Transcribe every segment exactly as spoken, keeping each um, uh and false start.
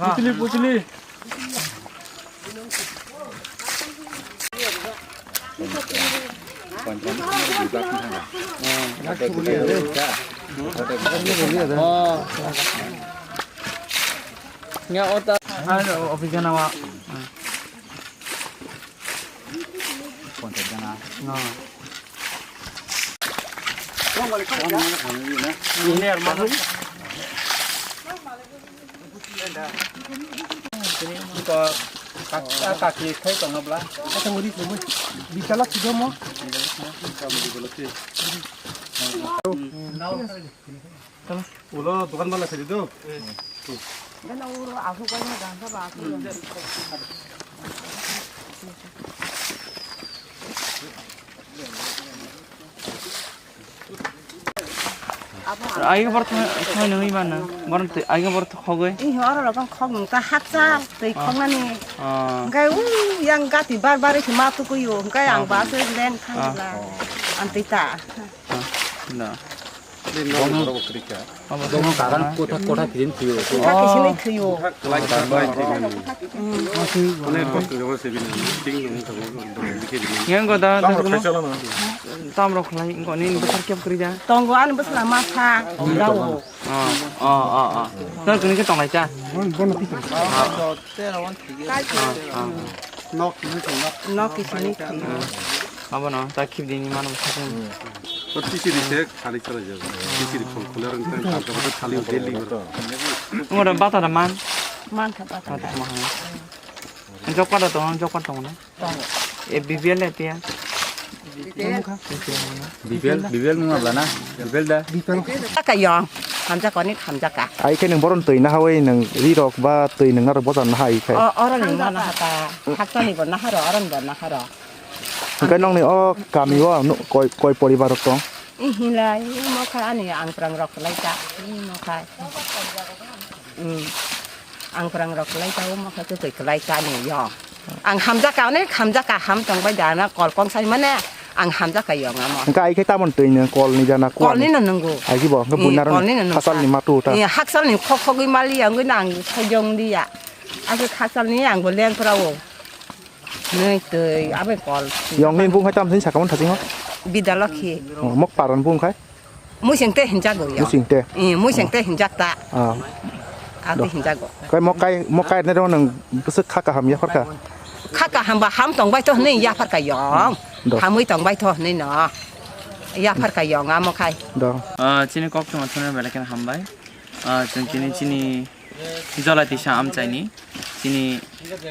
Puchili, puchili. Nga ota. Ano, office na wa. Kaki khai tongna bla. Bisala sido mo. Ulo dokan bala sari do. Aiga bor thang nangwi ba nang. Bor twi aiga bor khogwi. Ih, oro rok khog nung ta hakcha twi khog nani. Ah. Engkai u yang gati bar bar khe ma tukui o. Engkai ang ba se leng thang la. Antwi ta. Ah. Na. Bono kagan kotha kotha kisin thwiyo. Kotha kisin thwiyo. Yang goda tamrok khlai, tamrok khlai, engko nini bwsar kep kwrwi da. Tongo ani bwsla ma sa. Dao. Ah, ah, ah, ah. Nang kini ke tonglai cha. Nok kisin thwiyo. Abono ta khibdini mano sakung. Tisiri se khali chala jago. Tisiri khol kholar ang tang khali daily. Ngora bata da man. Man kha bata. Jokpa da tong, jokpa tong na. E B P L le pia. B P L, B P L mung abla na. B P L da. Taka yong. Hamjak oni hamjak ka. Ai khe nang boron twi na hawi nang ri rok ba twi nang narok bojan na hai khe. O, oro ni mana hata. Hakta ni bo na haro, oro ni bo na haro. Hingke nongni o kami o koi, koi poribar rok tong? Hinlai, imo kha ani angprang rok lai ta, imo kha. Hmm. Angprang rok lai ta, imo kha tei kwlai ta ni yo. Ang hamjak ka, onek hamjak ka, ham tong bai dana kol kong sai mane ang hamjak ka yo ngamo. Hingke ai khe tamon twi nang kol ni jana kuan? Kol ni no nungo. Ai khe bo, hingke buina rok kol ni no nungo. Hasal ni matu ta. Iya, haksal ni khok khogwi mali ang nang sojong dia. Ake haksal ni ang bo leng pra o. Nui twi abai kol. Yong ni bung hai tam sini sakamon thajing ho? Bidalokhi. Oh, mok paron bung khai? Musing te hinjago yo. Musing te? Eh, musing te hinjak ta. Ah. Ati hinjago. Kai mok kai, mok kai ne ro nang bwswk kha kaham yaphar kha? Kha kaham ba ham tong bai to hwnwi yaphar ka yong. Do. Hamwi tong bai to hwnwi no. Yaphar ka yong amo khai. Do. Ah, chini kok tongma thunai belai kheno hambai. Ah, chwng chini, chini Jolaitisa amchaini chini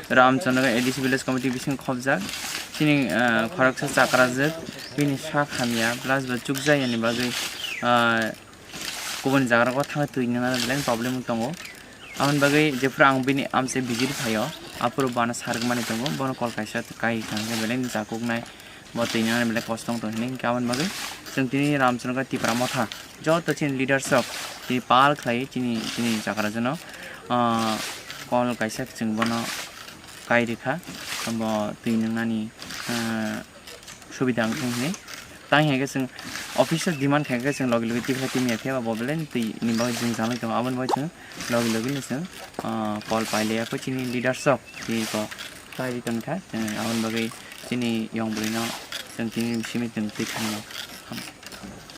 Ramchandra A D C Village Committee bising khobjak chini, ah, khoroksa chakrajwk bini sak hamya plus bo chukjayani bagwi, ah, kubun jaga rogo thangwi twi nana belai problem tongo. Aboni bagwi jephuru ang bini amchai visit phaio aphuru bana sarwkmani tongo, bono kol kaisa kai thangkhe belai jakuknai. Bo twi nang belai kosto wng tong hini hinkhe aboni bagwi chwng tini Ramchandra Tipra Motha joto chini leaders rok tini pal khlai chini, chini chakrajwno, ah, kol kaisa chwng bono kai rikha bo twi nwngnani, ah, subida wng thung hini. Tang hinkhe chwng office o demand khaikhe chwng logi logi Tipra Team ya phiya bo belai twi ni bagwi jwngjal wng tongo aboni bagwi chwng logi logi no chwng, ah, kol pai liya kho chini leaders rok twi ko kai ri tong kha chwng aboni bagwi chini yong bwrwi no chwng tini simi chwng twi thangno.